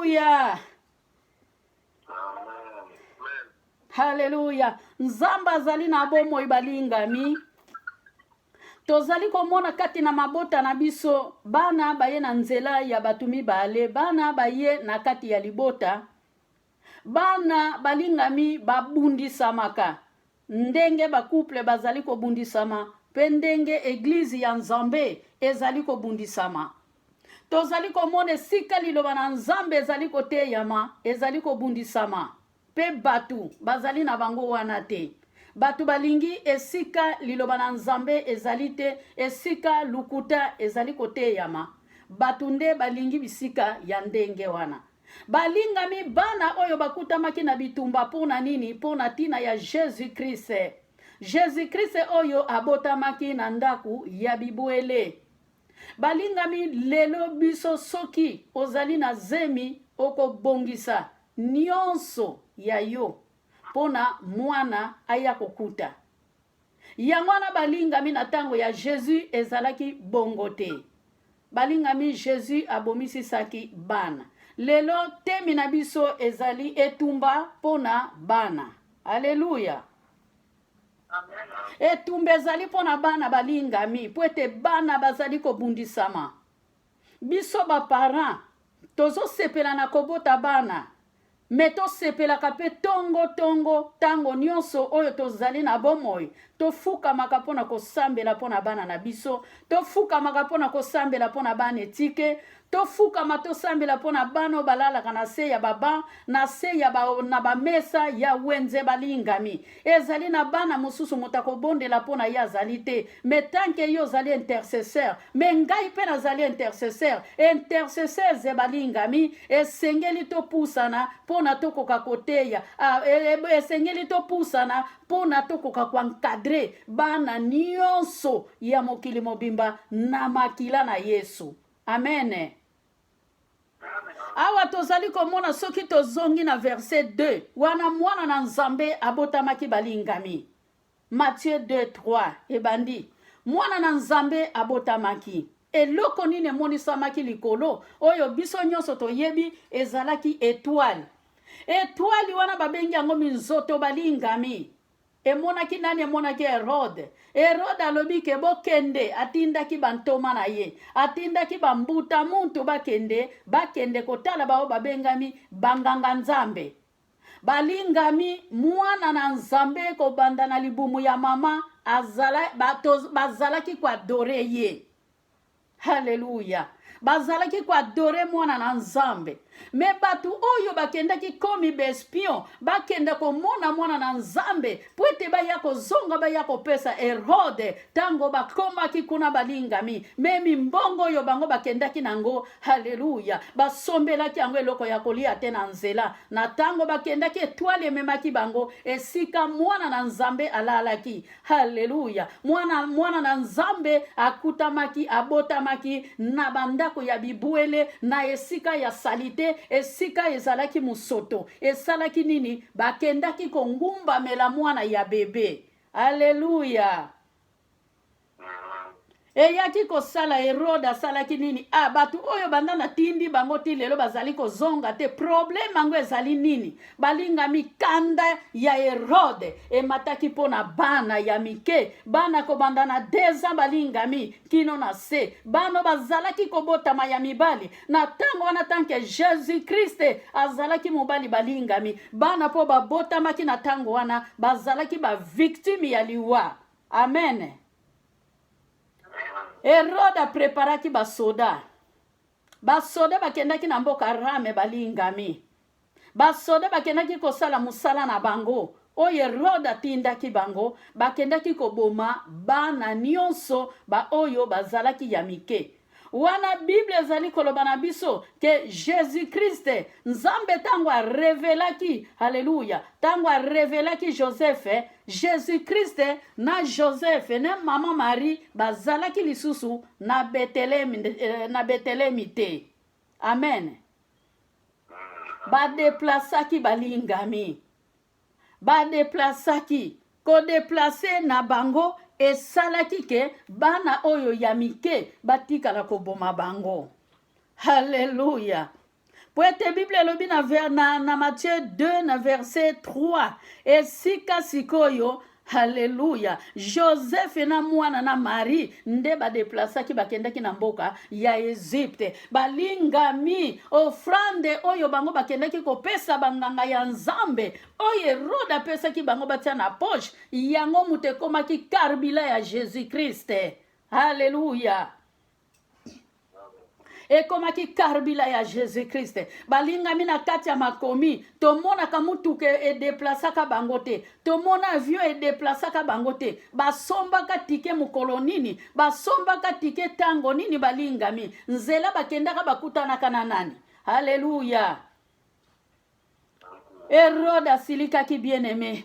Haleluya! Haleluya! Nzambe azali na bomoi, balingami. Tozali komona kati na mabota na biso bana baye na nzela ya bato mibale, bana baye na kati ya libota, bana balingami babundisamaka ndenge ba couple bazali kobundisama mpe ndenge eglize ya Nzambe ezali kobundisama. Tozali komona esika liloba na Nzambe ezali koteyama, ezali kobundisama mpe bato bazali na bango wana te. Bato balingi esika liloba na Nzambe ezali te, esika lokuta ezali koteyama. Bato nde balingi bisika ya ndenge wana. Balingami bana oyo bakutamaki na bitumba mpo na nini? Mpo na ntina ya Jesus Christ. Jesus Christ oyo abotamaki na ndako ya bibwele. Balingami, lelo biso soki ozali na zemi okobongisa nionso ya yo mpo na mwana aya kokuta. Yango wana balingami na tango ya Jesus ezalaki bongo te. Balingami Jesus abomisisaki bana. Lelo temi na biso ezali etumba mpo na bana. Aleluya! Etumba ezali mpo na bana balingami, mpo ete bana bazali kobundisama. Biso ba parents tozosepela na kobota bana, me tosepelaka mpe tongo tongo ntango nyonso oyo tozali na bomoi, tofukamaka mpo na kosambela mpo na bana na biso, tofukamaka mpo na kosambela mpo na bana etike, Tofukama tosambela mpo na bana oyo balalaka na se ya ba banc, na se ya ba, na ba mesa ya wenze balingami. Ezali na bana mosusu moto akobondela mpo na ye azali te. Mais tant que yo ozali intercesseur, mais ngai mpe nazali intercesseur, intercesseuse balingami, esengeli topusana mpo na tokoka koteya, ah, e, e, esengeli topusana mpo na tokoka koencadre bana nyonso ya mokili mobimba na makila na Yesu. Amen. Awa tozali komona soki tozongi na verset 2 wana mwana na Nzambe abotamaki balingami. Matthieu 2 3 ebandi mwana na Nzambe abotamaki. Eloko nini emonisamaki likolo oyo biso nyonso toyebi ezalaki etoile. Etoile wana babengi yango minzoto balingami. Emonaki nani? Emonaki Herode. Herode alobi ke bokende, atindaki bantoma na ye, atindaki bambuta muntu bakende, bakende kotala baoyo babengami banganga Nzambe. Balingami, mwana na Nzambe kobanda na libumu ya mama azala, bato, bazalaki koadore ye. Haleluya! Bazalaki ko adorer mwana na Nzambe. Me bato oyo bakendaki komi bespion, bakenda komona mwana na Nzambe mpo ete baya kozonga, baya kopesa Herode. Ntango bakomaki kuna balingami, me mimbongo oyo bango bakendaki nango, haleluya, basombelaki yango eloko ya kolia te na nzela. Na ntango bakendaki, etwale ememaki bango esika mwana na Nzambe alalaki. Haleluya! Mwana, mwana na Nzambe akutamaki, abotamaki na bandako ya bibwele, na esika ya salite, esika ezalaki mosoto. Esalaki nini? Bakendaki kongumbamela mwana ya bebe. Haleluya! Eyaki kosala Herode asalaki nini? Ah, bato oyo banda natindi bango ti lelo bazali kozonga te. Problème yango ezali nini? Balingami, kanda ya Herode emataki mpo na bana ya mike, bana kobanda na deux ans balingami kino na se, bana bazalaki kobotama ya mibali na ntango wana, tanke Jesus Christ azalaki mobali balingami, bana mpo babotamaki na ntango wana bazalaki ba victime ya liwa. Amen. Herode apreparaki basoda. Basoda bakendaki na mboka Rame balingami. Basoda bakendaki kosala mosala na bango oyo Herode atindaki bango, bakendaki koboma bana nyonso baoyo bazalaki ya mike. Wana Bible ezali koloba na biso ke Jesus Christ Nzambe ntango arevelaki, haleluya, ntango arevelaki Joseph, Jesus Christ na Joseph na mama Marie bazalaki lisusu na Bethlehemi, eh, na Bethlehemi te. Amen. Badeplasaki balingami. Ba deplasaki, ko deplacer na bango esalaki ke bana oyo ya mike batikala koboma bango. Hallelujah! Po ete Biblia elobi na, ver, na, na Matthieu 2 na verset 3, esika sikoyo Haleluya! Joseph na mwana na Marie nde badeplasaki, bakendaki na mboka ya Egypte. Balingami, ofrande oyo bango bakendaki kopesa banganga ya Nzambe, oyo Herode apesaki bango batia na poche, yango moto ekomaki karbila ya Jesus Christ. Haleluya! Ekomaki karbila ya Jesus Christ. Balingami, na kati ya makomi tomonaka mutuka edeplasaka bango te, tomona avion edeplasaka bango te. Basombaka tike mokolo nini? Basombaka tike ntango nini? Balingami, nzela bakendaka bakutanaka na nani? Haleluya! Herode asilikaki, bien aimé.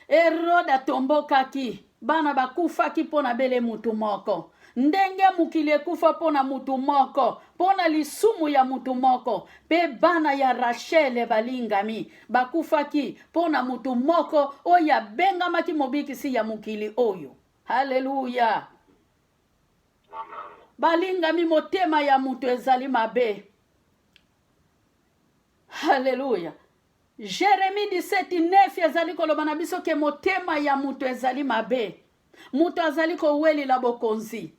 Herode atombokaki. Bana bakufaki mpo na bele mutu moko. Ndenge mokili ekufa mpo na mutu moko, mpo na lisumu ya mutu moko, mpe bana ya Rachele, balingami, bakufaki mpo na mutu moko oyo abengamaki mobikisi ya mokili oyo. Haleluya! Balingami, motema ya mutu ezali mabe. Haleluya! Jeremie 17:9 ezali koloba na biso ke motema ya moto ezali mabe. Moto azali kowelela bokonzi.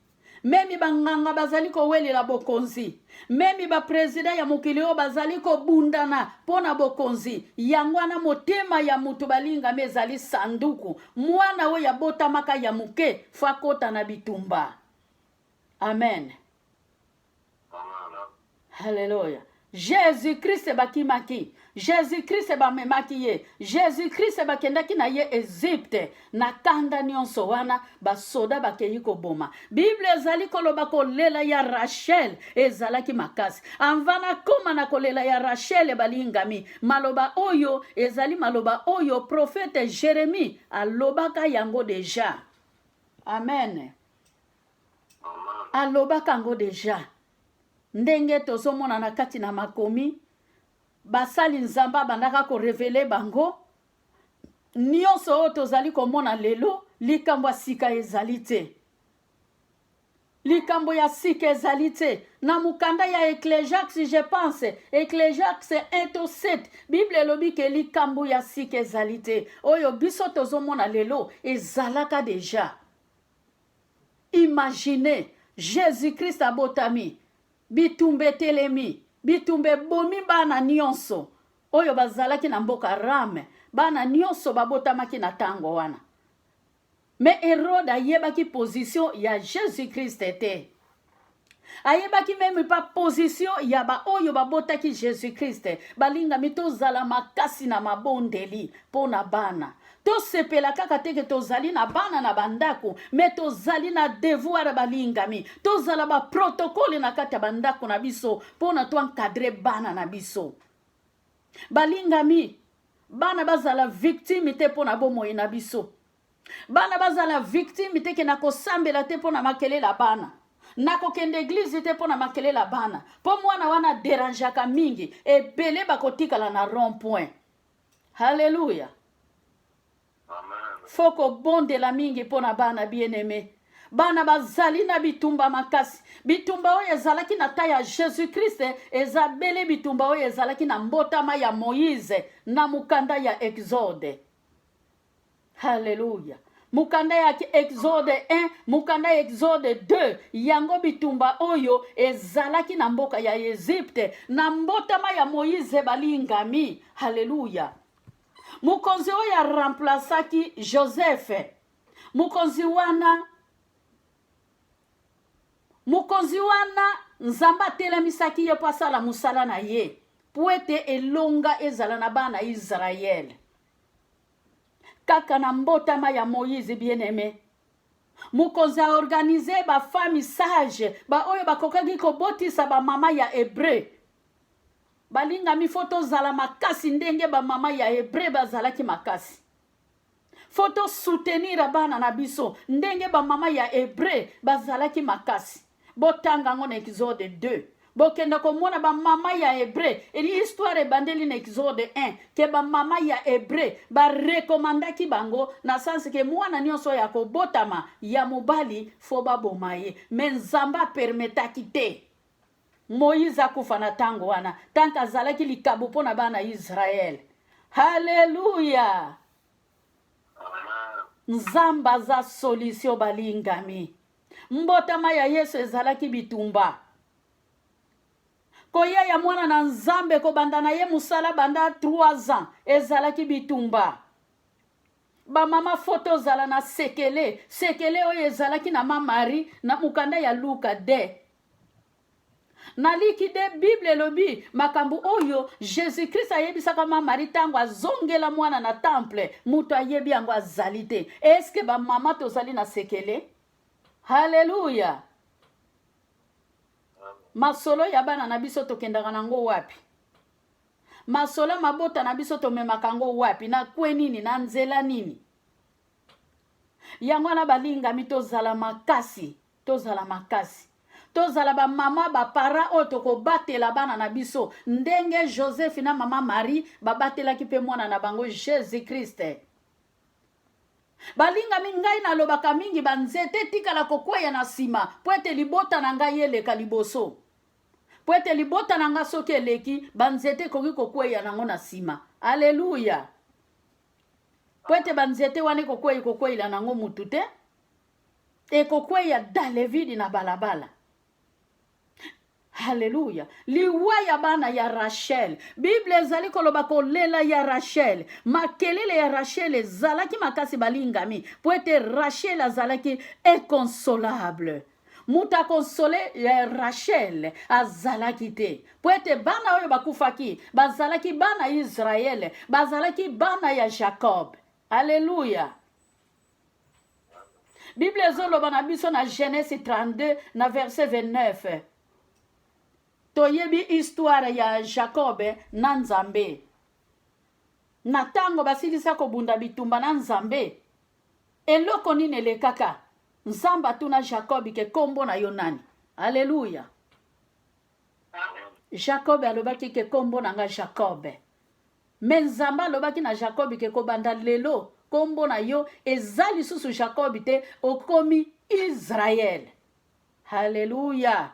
Memi banganga bazali kowelela bokonzi. Memi baprezida ya mokili oyo bazali kobundana mpo na bokonzi. Yango wana motema ya moto, balingami, ezali sanduku. Mwana oyo abotamaka ya moke fo akota na bitumba. Amen. Haleluya! Jesus Christ bakimaki, Jesus Christ bamemaki ye, Jesus Christ bakendaki na ye Egypte. Na kanda nyonso wana, basoda bakei koboma. Bible ezali koloba kolela ya Rachel ezalaki makasi. Anva nakoma na kolela ya Rachel, balingami, maloba oyo ezali maloba oyo prophète Jeremie alobaka yango deja. Amen. Alobaka yango deja. Ndenge tozomona na kati na makomi, basali Nzambe abandaka korevele bango nyonso oyo tozali komona lelo. Likambo ya sika ezali te, likambo ya sika ezali te. Na mokanda ya Ecclésiaste, je pense Ecclésiaste 1 to 7, Bible elobi ke likambo ya sika ezali te. Oyo biso tozomona lelo ezalaka deja. Imagine, Jesus Christ abotami, bitumba etelemi, bitumba ebomi bana nyonso oyo bazalaki na mboka Rame, bana nyonso babotamaki na ntango wana. Me Herode ayebaki position ya Jesus Christ te. Ayebaki meme pa position ya baoyo babotaki Jesus Christ. Balingami, tozala makasi na mabondeli mpo na bana. Tosepela kaka teke tozali na bana na bandako, me tozali na devoir, balingami, tozala baprotokole na kati ya bandako na biso mpo na toencadre bana na biso. Balingami, bana bazala victime te mpo na bomoi na biso. Bana bazala victime te ke nakosambela te mpo na makelele ya bana, nakokende eglize te mpo na makelele ya bana, mpo mwana wana aderangeaka mingi. Ebele bakotikala na rond point. Halleluya! Fo kobondela mingi mpo na bana, bien aimé. Bana bazali na bitumba makasi. Bitumba oyo ezalaki na ta ya Jesus Christ eza bele bitumba oyo ezalaki na mbotama ya Moïse na mokanda ya Exode. Halleluya! Mokanda ya Exode 1, mokanda ya Exode 2, yango bitumba oyo ezalaki na mboka ya Egypte na mbotama ya Moïse, balingami. Halleluya! Mokonzi oyo aremplasaki Joseph, mokonzi wana Nzambe atelemisaki ye mpo asala mosala na ye, mpo ete elonga ezala na bana Israele. Kaka na mbotama ya Moïse, bien-aimé, mokonzi aorganize bafemme sage, baoyo bakokaki kobotisa bamama ya Hébreu. Balingami, fo tozala makasi ndenge bamama ya Hébreu bazalaki makasi. Fo tosoutenir bana na biso ndenge bamama ya Hébreu bazalaki makasi. Botanga yango na Exode 2, bokenda komona bamama ya Hébreu. Eli histoire ebandeli na Exode 1 ke bamama ya Hébreu barekomandaki bango na sens ke mwana nyonso oyo akobotama ya mobali, fo baboma ye, me Nzambe apermetaki te. Moïse akufa na ntango wana, tanke azalaki likabo mpo na bana Israele. Haleluya! Nzambe aza solution, balingami. Mbotama ya Yesu ezalaki bitumba. Koya ya mwana na Nzambe, kobanda na ye mosala banda 3 ans, ezalaki bitumba. Bamama, fo tozala na sekele, sekele oyo ezalaki na ma Marie na mokanda ya Luka de naliki de Bible elobi makambo oyo Jesus Christ ayebisaka ma Marie ntango azongela mwana na temple, moto ayebi yango azali te. Eske bamama tozali na sekele? Haleluya! Masolo ya bana na biso tokendaka nango wapi? Masolo ya mabota na biso tomemaka yango wapi? Na kwe nini? Na nzela nini? Yango wana balingami, tozala makasi, tozala makasi, tozala bamama, bapara oyo tokobatela bana na biso ndenge Joseph na mama Marie babatelaki mpe mwana na bango Jésus Christ. Balingami, ngai nalobaka mingi, banzete etikala kokweya na nsima mpo ete libota na ngai eleka liboso, mpo ete libota na ngai soki eleki, banzete ekoki kokweya nango na nsima. Aleluya! Mpo ete banzete wana ekokwei, ekokweyela nango mutu te, ekokweya dalevidi na balabala. Haleluya! Liwa ya bana ya Rachel, Bible ezali koloba kolela ya Rachel, makelele ya Rachel ezalaki makasi, balingami, mpo ete Rachel azalaki inconsolable. Moto akonsole Rachel azalaki te, mpo ete bana oyo bakufaki bazalaki bana Israele, bazalaki bana ya Jacob. Aleluya! Bible ezoloba na biso na Genèse 32 na verset 29. Toyebi histoire ya Jacob na Nzambe. Na ntango basilisa kobunda bitumba na Nzambe, eloko nini elekaka? Nzambe atuna Jacob ke kombo na yo nani? Aleluya! Jacob alobaki ke kombo na nga Jacob. Me Nzambe alobaki na Jacob ke kobanda lelo kombo na yo eza lisusu Jacob te, okomi Israël. Haleluya!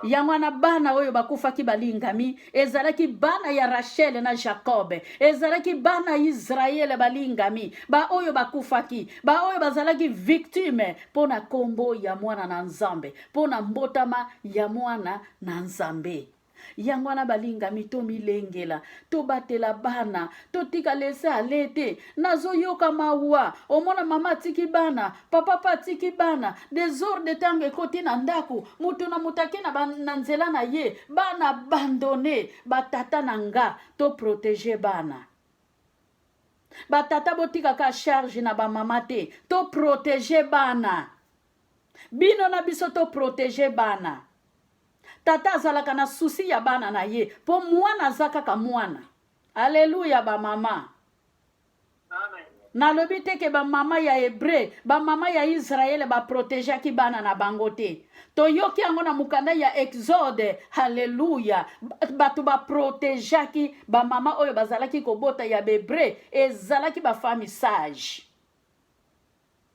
Yango wana bana oyo bakufaki, balingami, ezalaki bana ya Rachel na Jacob, ezalaki bana ya Israele, balingami, baoyo bakufaki, baoyo bazalaki victime mpo na kombo ya mwana na Nzambe, mpo na mbotama ya mwana na Nzambe. Yango wana balingami, tomilengela, tobatela bana, totika lese ale te. Nazoyoka mawa, omona mama atiki bana, papa pa atiki bana, desordre ntango ekoti na ndako, moto na moto ake na, na nzela na ye, bana abandone. Batata na nga, toprotege bana. Batata, botikaka charge na bamama te, toprotege bana. Bino na biso toprotege bana. Tata azalaka na susi ya bana na ye, mpo mwana aza kaka mwana. Aleluya bamama. Nalobi te ke bamama ya Hebre, bamama ya Israele baprotegeaki bana na bango te. Toyoki yango na mokanda ya Exode. Haleluya! Bato baprotegeaki bamama oyo bazalaki kobota ya Behebre, ezalaki bafami sage.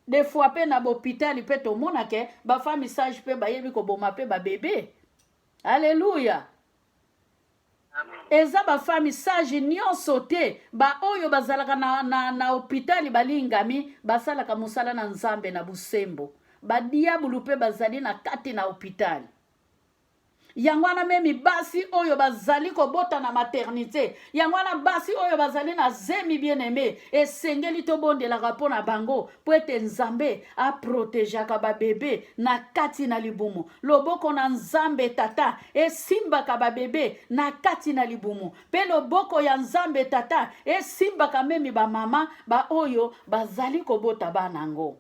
Des fois mpe na bopitali mpe tomona ke bafami sage mpe bayebi koboma mpe babebe. Aleluya! Eza bafami sage nyonso te baoyo bazalaka na, na, na hopitali, balingami, basalaka mosala na Nzambe na bosembo. Badiabulu mpe bazali na kati na hopitali. Yango wana memi basi oyo bazali kobota na maternite, yango wana basi oyo bazali na zemi, bien aime, esengeli tobondelaka mpo na bango, mpo ete Nzambe aprotegeaka babebe na kati na libumu. Loboko na Nzambe Tata esimbaka babebe na kati na libumu, mpe loboko ya Nzambe Tata esimbaka memi bamama baoyo bazali kobota bana yango.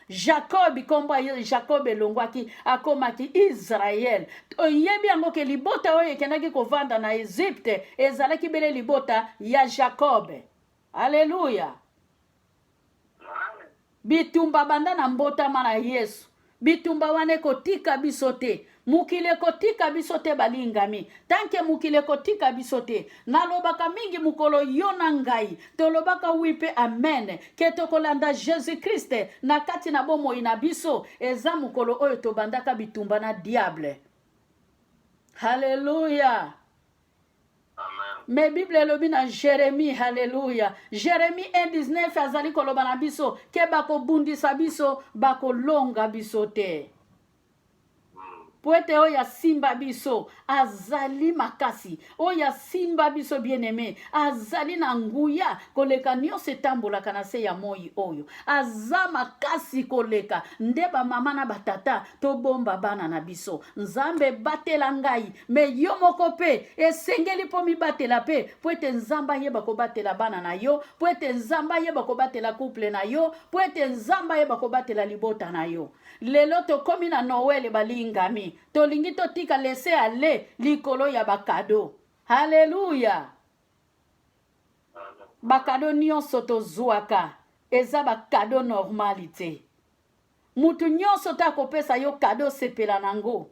Jacob, nkombo ya Jacob elongwaki, akomaki Israel. Toyebi yango ke libota oyo ekendaki kovanda na Egypte ezalaki bele libota ya Jacob. Aleluya! Bitumba banda na mbotama na Yesu, bitumba wana ekotika biso te, mokili ekotika biso te, balingami. Tanke mokili ekotika biso te, nalobaka mingi, mokolo yo na ngai tolobaka wi mpe amen ke tokolanda Jesus Christ na kati na bomoi na biso, eza mokolo oyo tobandaka bitumba na diable. Haleluya. Me Bible elobi na Jeremie, haleluya. Jeremie 1:19 azali koloba na biso ke bakobundisa biso, bakolonga biso te. Mpo ete oyo asimba biso azali makasi, oyo asimba biso bien-aime azali na nguya koleka nyonso etambolaka na se ya moi oyo. Aza makasi koleka nde bamama na batata tobomba bana na biso. Nzambe batela ngai, me yo moko mpe esengeli mpo mibatela mpe, mpo ete Nzambe ayeba kobatela bana na yo, mpo ete Nzambe ayeba kobatela couple na yo, mpo ete Nzambe ayeba kobatela libota na yo. Lelo tokomi na Noël balingami, tolingi totika laisser aller likolo ya ba cadeau. Haleluya! Ba cadeau nyonso tozuaka eza ba cadeau normal te. Mutu nyonso te akopesa yo cadeau sepela nango.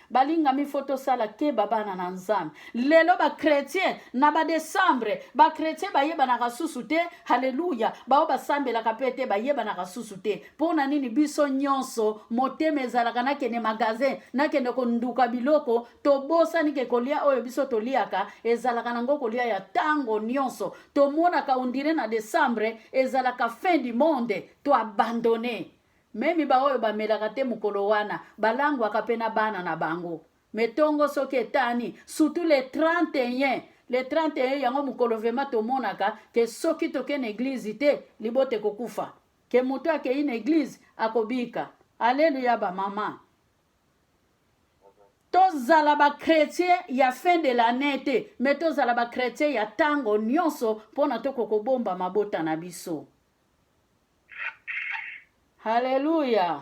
Balingami fo tosala keba bana na Nzambe. Lelo ba chretien na ba decembre ba chretien bayebanaka susu te. Haleluya, bao basambelaka pe te bayebanaka susu te. Mpo na nini? Biso nyonso motema ezalaka nakende magasin, nakende konduka biloko, tobosani ke kolia oyo biso toliaka ezalaka nango kolia ya tango nyonso. Tomonaka ondire na decembre ezalaka fin du monde, to abandonne. Meme baoyo bamelaka te mokolo wana balangwaka pe na bana na bango. Mais tongo soki etani, surtout le 31, le 31 yango mokolo vraiment tomonaka ke soki toke na eglise te libota ekokufa. Ke moto akei na eglise akobika. Alleluia ba mama. Tozala ba chretien ya fin de l'annee te, mais tozala ba chretien ya tango nyonso pona toko kobomba mabota na biso. Haleluya!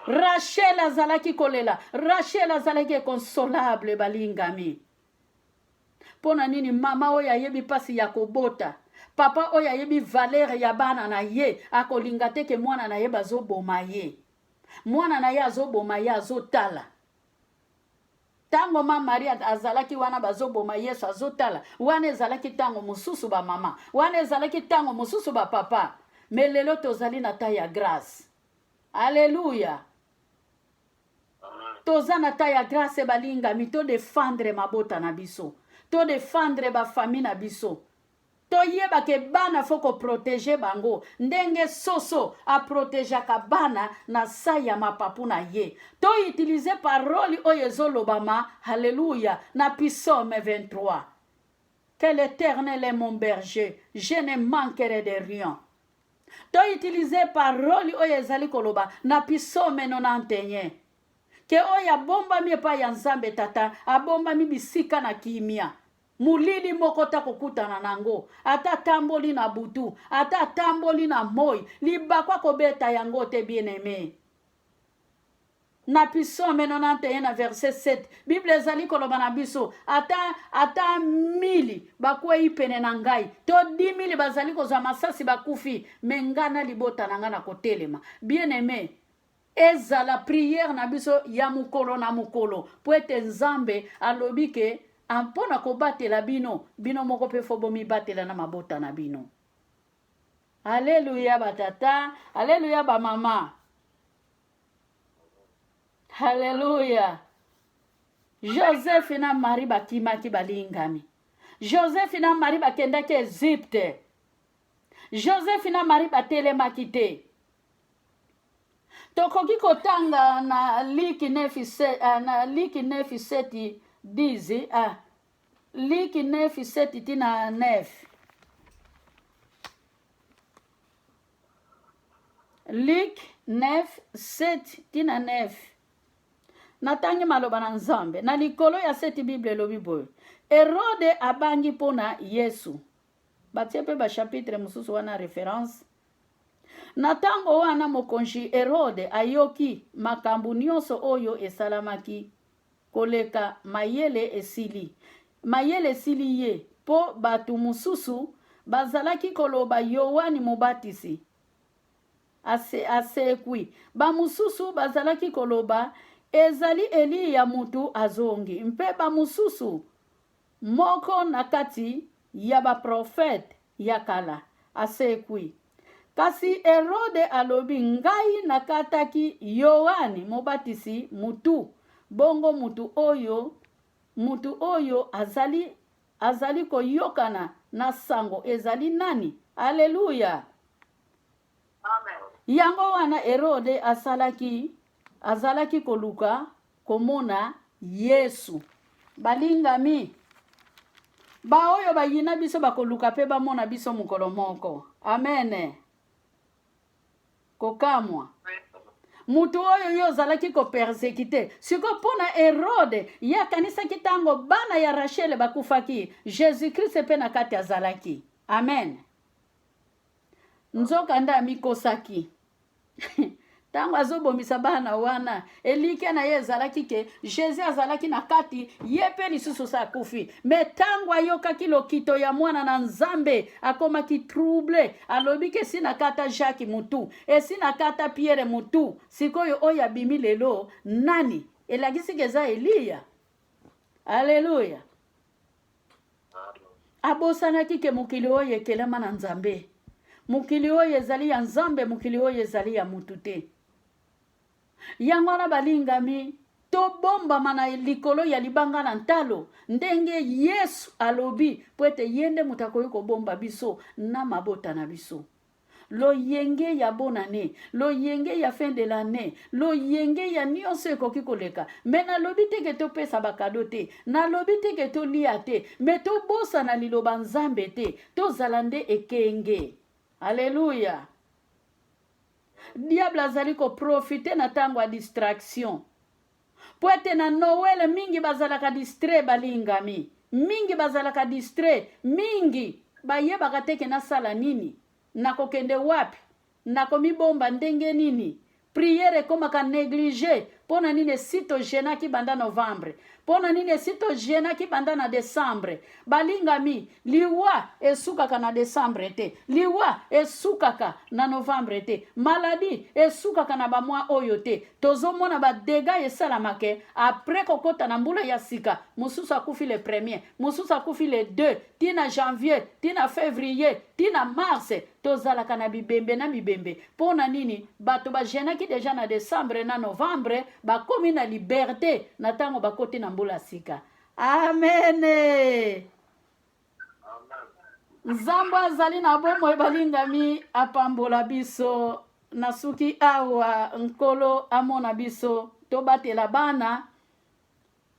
Rachel azalaki kolela, Rachel azalaki inconsolable, balingami. Mpo na nini? Mama oyo ayebi mpasi ya kobota, papa oyo ayebi valeur ya bana na ye, akolinga te ke mwana na ye bazoboma ye. Mwana na ye azoboma ye, azotala. Tango ma Maria azalaki wana bazoboma Yesu azotala, wana ezalaki tango mosusu ba mama, wana ezalaki tango mosusu ba papa. Me lelo tozali na ta ya grace. Alleluia. Toza na ta ya grace balingami, to defendre mabota na biso, to defendre ba famille na biso. Toyeba ke bana faut ko proteger bango ndenge soso a protegeaka bana na sa ya mapapu na ye. To utiliser parole oyo ezo lobama, hallelujah, na Psaume 23. Que l'Eternel est mon berger, je ne manquerai de rien. To utiliser parole oyo ezali koloba na Psaume 91. Ke oyo abombami epai ya Nzambe Tata, abombami bisika na kimia. Molili moko te akokutana na yango, ata atamboli na butu, ata atamboli na moi, libaku akobeta yango te, bien-aime. Na Psaume 91 na verset 7, Bible ezali koloba na biso, ata ata mili bakwei pene na ngai, to 10 000 bazali kozwa masasi bakufi, me ngai na libota na ngai nakotelema. Bien-aime, Ezala prière na biso ya mokolo na mokolo, mpo ete Nzambe alobi ke mpo na kobatela bino, bino moko mpe fo bomibatela na mabota na bino. Aleluya ba tata, aleluya ba mama. Haleluya. Joseph na Marie bakimaki balingami. Joseph na Marie bakendaki Egypte. Joseph na Marie batelemaki te. Tokoki kotanga na Liki nefi se, uh, na Liki nefi seti dizi uh, Liki nefi seti tina nefi. Luc 9, 7 tina 9. Natangi maloba na Nzambe. Na likolo ya seti Bible elobi boye. Herode abangi mpo na Yesu. Batie mpe ba chapitre mosusu wana reference. Na tango wana mokonzi Erode ayoki makambo nyonso oyo esalamaki koleka mayele esili mayele esili ye, mpo bato mosusu bazalaki koloba Yoane Mobatisi ase asekwi, bamosusu bazalaki koloba ezali Eliya mutu azongi, mpe bamosusu Moko na kati ya baprofete ya kala asekwi. Kasi Erode alobi, Ngai nakataki Yoane Mobatisi mutu. Bongo mutu oyo, mutu oyo azali, azali koyokana na sango ezali nani? Aleluya! Amen. Yango wana Herode asalaki, azalaki koluka komona Yesu. Balingami, baoyo bayina biso bakoluka mpe bamona biso mokolo moko. Amen. Kokamwa. Moto oyo yo ozalaki kopersecute sikoyo mpo na Herode, ye akanisaki ntango bana ya Rachel bakufaki, Jesus Christ mpe na kati azalaki. Amen. Nzokande amikosaki. Ntango azobomisa bana wana, elikya na ye ezalaki ke Jesus azalaki na kati, ye mpe lisusu sa akufi. Me ntango ayokaki lokito ya mwana na Nzambe, akomaki trouble. Alobi ke esi nakata Jacques mutu, esi nakata Pierre mutu, sikoyo oyo abimi lelo nani? Elakisi ke eza Eliya. Aleluya. Abosanaki ke mokili oyo ekelama na Nzambe. Mokili oyo ezali ya Nzambe, mokili oyo ezali ya mutu te. Yango wana balingami, tobombama na likolo ya libanga na ntalo, ndenge Yesu alobi, mpo ete ye nde moto akoki kobomba biso na mabota na biso. Loyenge ya bonne annee, loyenge ya fin de l'annee, loyenge ya nionso ekoki koleka. Mais nalobi te ke topesa ba cadeau te, nalobi te ke tolia te, mais tobosana liloba Nzambe te, tozala nde ekenge. Alleluia. Diable azali ko profiter na tango ya distraction. Po ete na Noël mingi bazalaka distrait balingami. Mingi bazalaka distrait, mingi bayebaka te ke nasala nini, nakokende wapi, nakomibomba ndenge nini. Prière ekomaka neglige mpo na nini esi to jeunaki banda novembre, mpo na nini esi to jeunaki banda na decembre. Balingami, Liwa esukaka na decembre te. Liwa esukaka na novembre te. Maladie esukaka na ba mois oyo te. Tozomona ba degats esalamake après kokota na mbula ya sika. Mosusu akufi le premier, mosusu akufi le 2, ti na janvier, ti na fevrier, ti na mars. Tozalaka na bibembe na bibembe. Mpo na nini? Bato ba jeunaki dejà na decembre na novembre, bakomi na liberte na tango bakoti na mbula ya sika. Amen. Nzambe azali na bomoi balingami apambola biso nasuki awa nkolo amona biso tobatela bana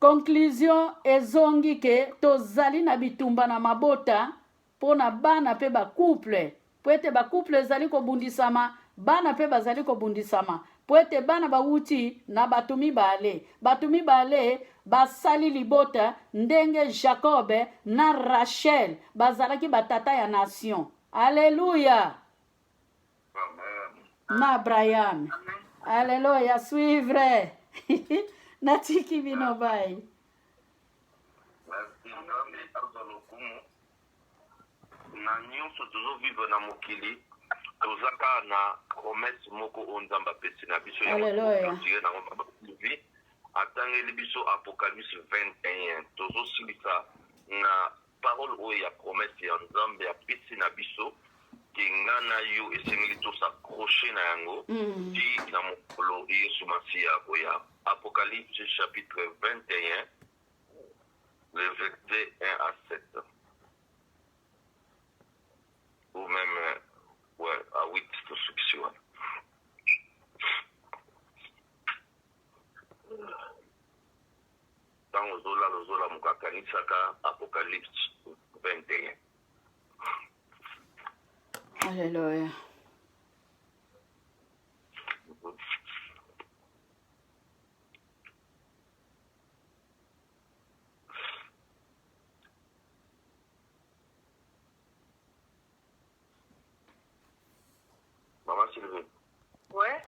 conclusion ezongi ke tozali na bitumba na mabota mpo na bana mpe ba couple mpo ete ba couple ezali kobundisama, bana mpe bazali kobundisama mpo ete bana bawuti na bato mibale. Bato mibale basali libota ndenge Jacob na Rachel bazalaki batata ya nation. Alleluia! Na Abraham. Alleluia, suivre. Natiki bino bye. Merci Nzambe azwa lokumu na nyonso tozo vivre na mokili toza kaka na promesse moko oyo Nzambe apesi na biso yango toclotire nango mama Sylvie atangeli biso Apocalypse 21 tozosilisa na parole oyo ya promesse ya Nzambe apesi na biso ke nga na yo esengeli tos'accrocher na yango ti na mokolo Yesu Masiya akoya. Apocalypse chapitre 21 le verset 1 à 7 ou même euh, ouais, à 8 tosukisi wana. Ntango ozolala ozolamuka kanisaka Apocalypse 21. Alléluia. Mama Sylvie.